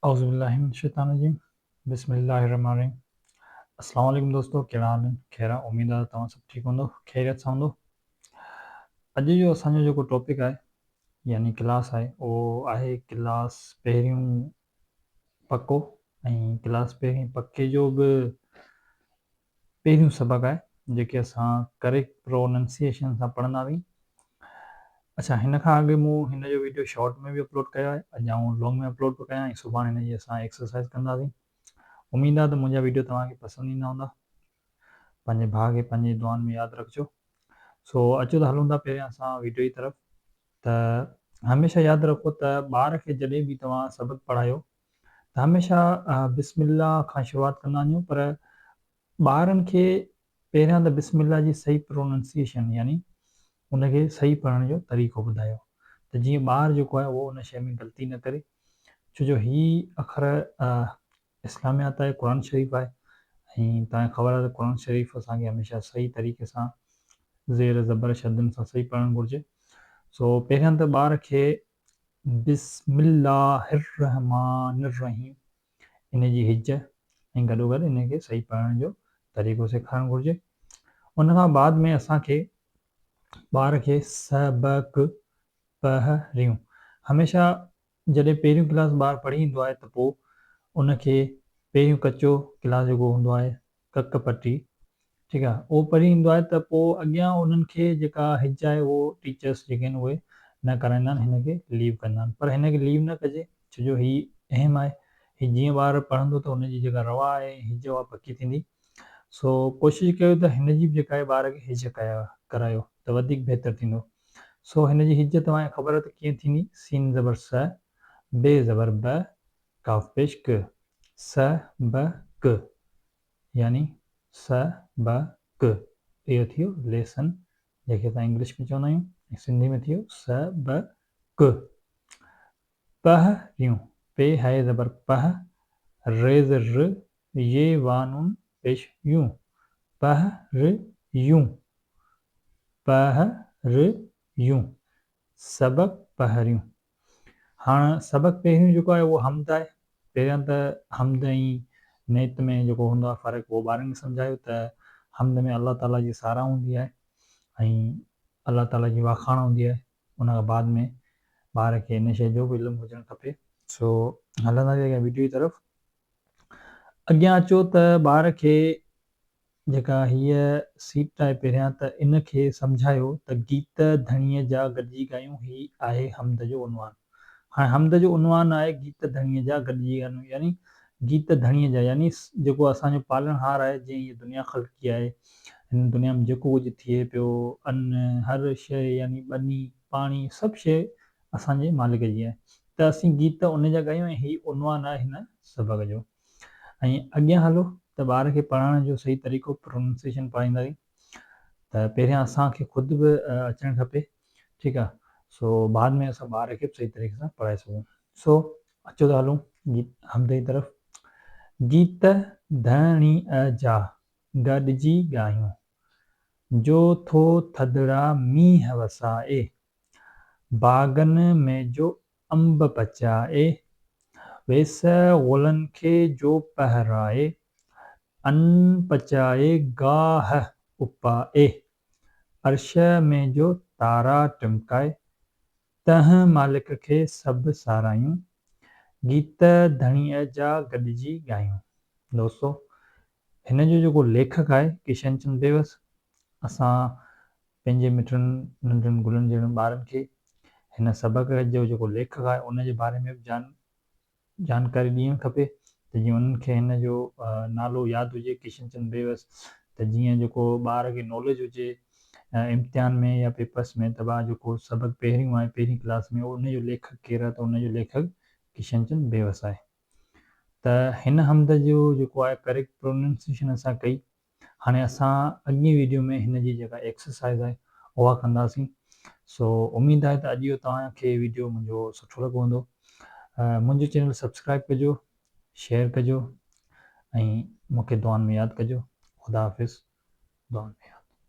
اعوذ بالله من الشيطان الرجيم بسم الله الرحمن الرحيم السلام عليڪم دوستو ڪهڙا حال آهن خير آهي اميد آهي توهان سڀ ٺيڪ هوندو خيريت سان هوندو اڄ جو اسان جو جيڪو ٽاپڪ آهي يعني ڪلاس آهي اهو آهي ڪلاس پهريون پڪو ۽ ڪلاس پهرين پڪي جو به پهريون سبق آهي جيڪي اسان ڪريڪٽ پروننسيئيشن سان پڙهنداسين. اڇا هن کان اڳ مون هن جو ويڊيو شارٽ ۾ به اپلوڊ ڪيو آهي اڄ آئون لانگ ۾ اپلوڊ پيو ڪيان ۽ سڀاڻي هن جي اسان ايڪسرسائز ڪنداسين. اميد آهي ته منهنجا ويڊيو توهان کي پسند ايندا هوندا. پنهنجي ڀاء کي پنهنجي دعائن ۾ ياد رکجو. سو اچو ته هلون ٿا پهريان اسان ويڊيو جي طرف ته هميشه ياد رکو ته ٻار کي جڏهن به توهان سبق پڙهايو ته هميشه بسم الله کان شروعات ڪندا وڃو پر ٻارن کي پهريان ته بسم الله جي صحيح پروننسيئيشن يعني ان کي صحيح پڙهڻ جو طريقو ٻڌايو ته جيئن ٻار جيڪو آهي اهو ان شيء ۾ غلطي نه ڪري ڇو جو هي اکر اسلاميات آهي قرآن شريف آهي ۽ توهان کي خبر آهي ته قرآن شريف اسان کي هميشه صحيح طريقي سان زير زبر شدن سان صحيح پڙهڻ گهرجي سو پهريان ته ٻار کي بسم الله الرحمٰن الرحيم ان جي هج ۽ گڏوگڏ ان کي صحيح پڙهڻ جو طريقو سيکارڻ گهرجي. ان کان بعد ۾ اسان کي ٻار کي س ب ڪ پ ه ريون هميشه جڏهن پهريون ڪلاس ٻار پڙهي ايندو آهي ته پوء ان کي پهريون ڪچو ڪلاس جيڪو هوندو آهي ڪڪ پٽي ٺيڪ آ اهو پڙهي ايندو آهي ته پوء اڳيان انهن کي جيڪا هج آهي اهو ٽيچرس جيڪي آهن اهي نه ڪرائيندا آهن هن کي ليو ڪندا آهن پر هن کي ليو نه ڪجي ڇو جو هي اهم آهي هي جيئن ٻار پڙهندو ته ان جي جيڪا روا آهي هج اها پڪي ٿيندي سو ڪوشش ڪيو ته هن جي به جيڪا آهي ٻار کي هج ڪرايو ته وڌيڪ بهتر ٿيندو سو هن جي هج توهان کي خبر آهي ته ڪيئن ٿيندي سين زبر س بي زبر ب ڪاف پيش ڪ س ب ڪ يعني س ب ڪ اهو ٿي ويو ليسن جنهن کي اسان انگلش ۾ چوندا آهيون ۽ سنڌي ۾ ٿي ويو س ب ڪ. پ ريون، پ هه زبر په، ر زر ر، ي وا نون پيش يون، پ ر يون، پ ر يون، سبق پهريون. هاڻ سبق پهريون جيڪو آهي اهو حمد آهي. پهريان ته حمد ۽ نعت ۾ جيڪو هوندو آهي فرق اهو ٻارن کي سمجهايو ته حمد ۾ الله تعاليٰ جي ساراهه هوندي آهي ۽ الله تعاليٰ جي واکاڻ هوندي آهي ان کان بعد ۾ ٻار کي ان شيء جو به علم هجڻ کپي. سو هلنداسين اڳيان ويڊيو جي طرف. اڳيان اچو ته ٻار کي جيڪا هيء سيٽ آهي پهريان ته ان کي سمجهايو ته گيت ڌڻيء جا گڏجي ڳايون هي آهي حمد جو عنوان. هاڻي حمد جو عنوان آهي گيت ڌڻيء جا گڏجي ڳايون يعني گيت ڌڻيء جا يعني جيڪو اسان جو پالڻهار آهي جنهن هيء دنيا خلقي آهي هن دنيا ۾ جيڪو ڪجهه ٿئي پيو ان هر شيء يعني ٻني پاڻي سڀ شيء اسان جي مالڪ جي آهي ته اسين گيت ان جا ڳايون ۽ هي عنوان آهي هن سبق جو. ۽ اڳيان هلو ته ٻار کي پڙهائڻ جو صحيح طريقو پروننسيشن پڙهائينداسين ته پهريان اسان کي خود به اچڻ کپي ٺيڪ آ سو بعد ۾ اسان ٻار کي به صحيح طريقي سان پڙهائي سگهون سو اچو ته هلون گيت حمد جي طرف گيت ڌڻيء جا گڏجي ڳايون جو ٿو ٿڌڙا مينهن وسائي باغن ۾ جو انب پچائي، ويس غلن کي جو پهرائي، ان پچائي گاهه اپائي، عرش ۾ جو تارا ٽمڪائي، تنهن مالڪ کي سڀ ساراهيون، گيت ڌڻيء جا گڏجي ڳايون. دوستو! هن جو جيڪو ليکڪ آهي ڪشن چند بيوس، اسان پنهنجي مٺڙن ننڍڙن گلن جهڙن ٻارن کي هن سبق جو جيڪو ليکڪ آهي ان جي باري ۾ به جان جانڪاري ڏيڻ کپي ته جيئن انهن کي هن جو نالو ياد هجي ڪشن چند بيوس ته جيئن جيڪو ٻار کي ناليج هجي امتحان ۾ يا پيپرس ۾ ته ڀا جيڪو سبق پهريون آهي پهرين ڪلاس ۾ ان جو ليکڪ ڪير آهي ته ان جو ليکڪ ڪشن چند بيوس آهي ته هن حمد جو جيڪو آهي ڪريڪٽ پروننسيشن اسان ڪئي هاڻي اسان اڳئين ويڊيو ۾ هن جي جيڪا ايڪسرسائز آهي اها ڪنداسين سو اميد آهي ته اڄ اهو توهان کي ويڊيو منهنجو سٺو لڳو هوندو منهنجو چينل سبسڪرائب ڪجو شيئر ڪجو ۽ مون کي دعائن ۾ ياد ڪجو خدا حافظ دعائن ۾ ياد.